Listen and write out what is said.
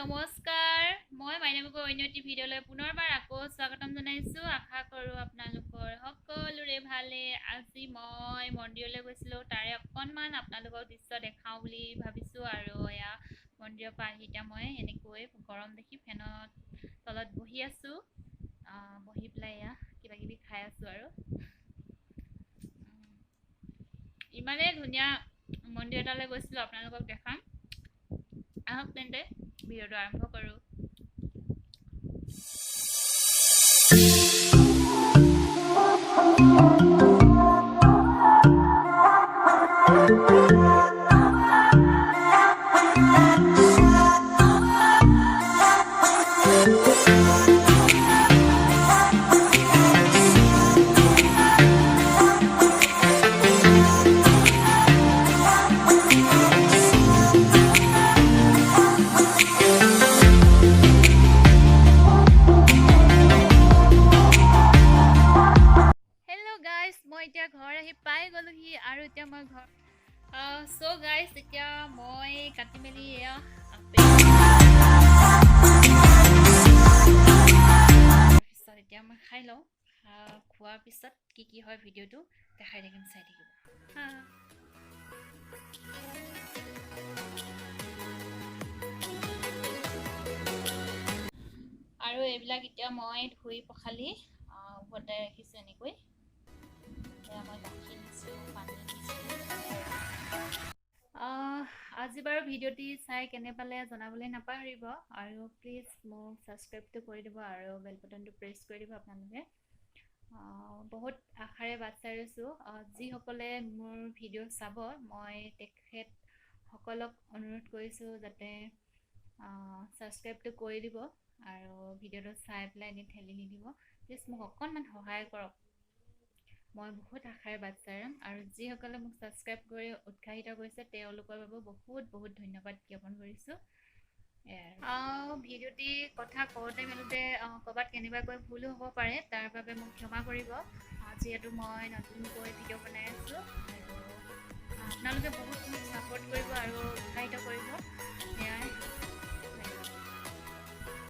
নমস্কাৰ, মই মাইনা গগৈ অন্য এটি ভিডিঅ'লৈ পুনৰবাৰ আকৌ স্বাগতম জনাইছোঁ। আশা কৰোঁ আপোনালোকৰ সকলোৰে ভালে। আজি মই মন্দিৰলৈ গৈছিলোঁ, তাৰে অকণমান আপোনালোকক দৃশ্য দেখাওঁ বুলি ভাবিছোঁ। আৰু এয়া মন্দিৰৰ পৰা আহি এতিয়া মই এনেকৈ গৰম দেখি ফেনত তলত বহি আছোঁ। বহি পেলাই এয়া কিবা কিবি খাই আছোঁ। আৰু ইমানেই ধুনীয়া মন্দিৰ এটালৈ গৈছিলোঁ, আপোনালোকক দেখাম। আহক তেন্তে ভিডিঅ'টো আৰম্ভ কৰোঁ। হেল্ল' গাইজ, মই এতিয়া ঘৰ আহি পাই গ'লোহি আৰু এতিয়া মই ঘৰ। চ' গাইজ, এতিয়া মই কাটি মেলি এয়া তাৰপিছত এতিয়া মই খাই লওঁ। খোৱাৰ পিছত কি কি হয় ভিডিঅ'টো দেখাই থাকিম, চাই থাকিব। হা। আৰু এইবিলাক এতিয়া মই ধুই পখালি উভতাই ৰাখিছোঁ এনেকৈ। এয়া মই গাখীৰ দিছোঁ, পানী দিছোঁ। আজি বাৰু ভিডিঅ'টি চাই কেনে পালে জনাবলৈ নাপাহৰিব আৰু প্লিজ মোক ছাবস্ক্ৰাইবটো কৰি দিব আৰু বেল বাটনটো প্ৰেছ কৰি দিব। আপোনালোকে বহুত আশাৰে বাট চাই ৰৈছোঁ। যিসকলে মোৰ ভিডিঅ' চাব, মই তেখেতসকলক অনুৰোধ কৰিছোঁ যাতে ছাবস্ক্ৰাইবটো কৰি দিব আৰু ভিডিঅ'টো চাই পেলাই এনেই ঠেলি নিদিব। প্লিজ মোক অকণমান সহায় কৰক। মই বহুত আশাৰে বাট চাই ৰ'ম। আৰু যিসকলে মোক ছাবস্ক্ৰাইব কৰি উৎসাহিত কৰিছে, তেওঁলোকৰ বাবেও বহুত বহুত ধন্যবাদ জ্ঞাপন কৰিছোঁ। ভিডিঅ'টি কথা কওঁতে মেলোঁতে ক'ৰবাত কেনেবাকৈ ভুলো হ'ব পাৰে, তাৰ বাবে মোক ক্ষমা কৰিব। যিহেতু মই নতুনকৈ ভিডিঅ' বনাই আছোঁ আৰু আপোনালোকে বহুত মোক ছাপোৰ্ট কৰিব আৰু উৎসাহিত কৰিব। সেয়াই।